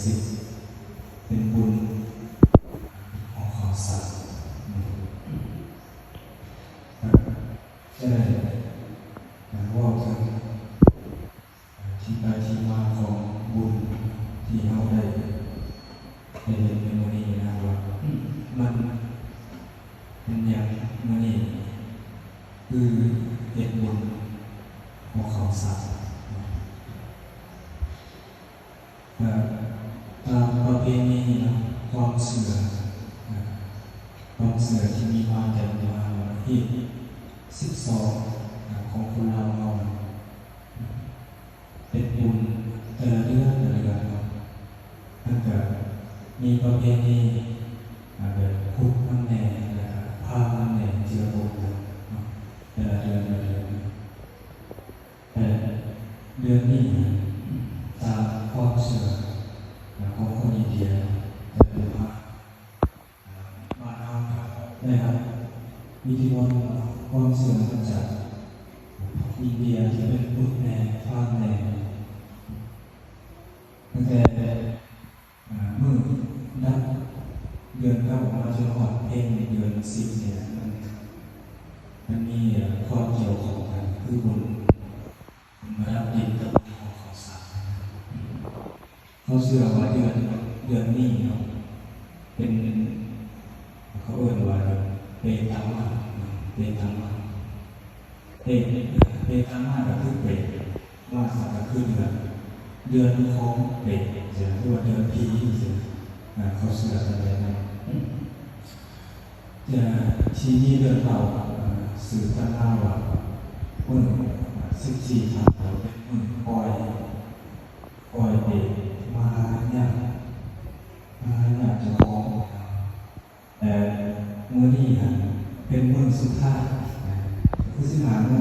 ສິບ ເປັນບຸນຫໍເຂົ້າສານ. ຈະໄດ້ເວົ້າເຖິງທີ່ໄປທີ່ມາຂອງບຸນທີ່ເຮົາໄດ້ ໄດ້ເຮັດໃນມື້ນີ້ນະ ວ່າມັນເປັນຫຍັງມື້ນີ້ຄືເຮັດບຸນຫໍເຂົ້າສານ. ເອີ ຕາມປະເພນີເນາະ ຄວາມເຊື່ອ ເອີ ຄວາມເຊື່ອທີ່ມີມາແຕ່ບູຮານວ່າ ຮີດສິບສອງ ເອີ ຂອງຄົນລາວເຮົາ ເຮັດບຸນແຕ່ລະເດືອນ ແຕ່ລະເດືອນເນາະ ມັນກະມີປະເພນີ ເອີ ແບບຂຸດນຳແດ່ ແລ້ວກະພານຳແດ່ ເຈື່ອບຸນນຳເນາະ ແຕ່ລະເດືອນ ແຕ່ລະເດືອນ. ແຕ່ເດືອນນີ້ ຕາມຄວາມເຊື່ອຂອງຄົນອິນເດຍ ແຕ່ບູຮານ ບ້ານເຮົາໄດ້ຮັບອິດທິພົນຄວາມເຊື່ອມາຈາກອິນເດຍ ທີ່ເປັນພຸດແດ່ ພາມແດ່ ຕັ້ງແຕ່ ອ່າ ມື້ດັບເດືອນເກົ້າມາຈົນຮອດເພັງເດືອນສິບນີ້ແຫຼະ ມັນ ມັນມີ ເອີ ຄວາມກ່ຽວຂ້ອງກັນ ຄືບຸນມາດັບດິນກັບບຸນຫໍເຂົ້າສານ. ເຂົາເຊື່ອວ່າເດືອນ ເດືອນນີ້ເນາະ ເປັນ ເຂົາເອີ້ນວ່າເປຕາມາ ເປຕາມາ ເປ ເປຕາມາກໍຄືເປດ ມາສະກໍຄືເດືອນ ເດືອນຂອງເປດ ຫຼືວ່າເດືອນຜີ ເຂົາເຊື່ອກັນແບບນັ້ນ. ທີ່ມີເລື່ອງເລົ່າສືບກັນມາວ່າ ມື້ສິບສີ່ທັນວາ ເປັນມື້ປ່ອຍ ປ່ອຍເປດມາຫາຍາດ ມາຫາຍາດເຈົ້າຂອງ. ແຕ່ມື້ນີ້ຫັ້ນເປັນມື້ສຸດທ້າຍ ຄືສິບຫ້າມື້